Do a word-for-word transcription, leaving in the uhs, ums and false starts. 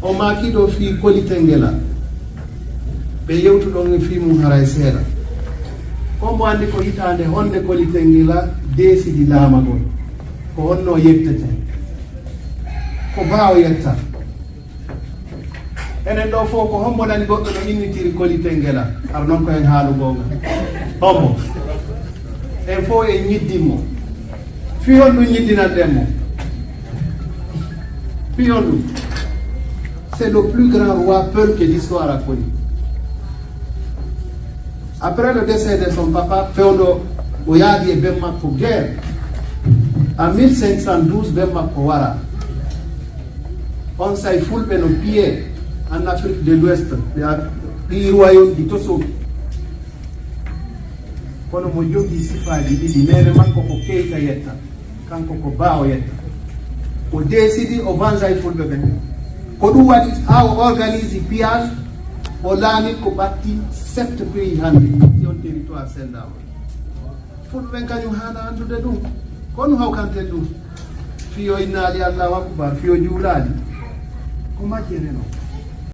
O maaki ɗo fii Koli Tengela, ɓe yewtuɗon e fii mum haray seeɗa. Ko mbo anndi ko hitaande honde Koli Tengela deesidi laamagol? Ko honno yettete? Ko baa o yetta? Enen ɗo fof ko hombo nani goɗɗo no innitiri Koli Tengela? Ar non ko en haalu goonga. Hombo? En fof en ñiddin mo. Fii honɗum ñiddinan ɗen mo? Fii honɗum? C'est le plus grand roi peul que l'histoire a connu. Après le décès de son papa, fewndo o yaadi e ben makko guerre. En mille cinq cent douze, ben makko wara. On say fulɓe no piye en Afrique de l'Ouest, ɓe a-, ɗi royaume ɗi to sooki. Kono mo jogii sifaaji ɗiɗi, neene makko ko Keyta Yetta, kanko ko Baa o Yetta. O deesidi o vanjay fulɓe ɓen. Ko ɗum waɗi haa o organise pillage, o laami ko ɓatti sept pays hannde, si on territoire senndaama. Fulɓe ɓen kañum haana anndude ɗum. Kono hawkanten ɗum. Fiyo innaali Allahu Akbar, fiyo juulaali. Ko majjere non.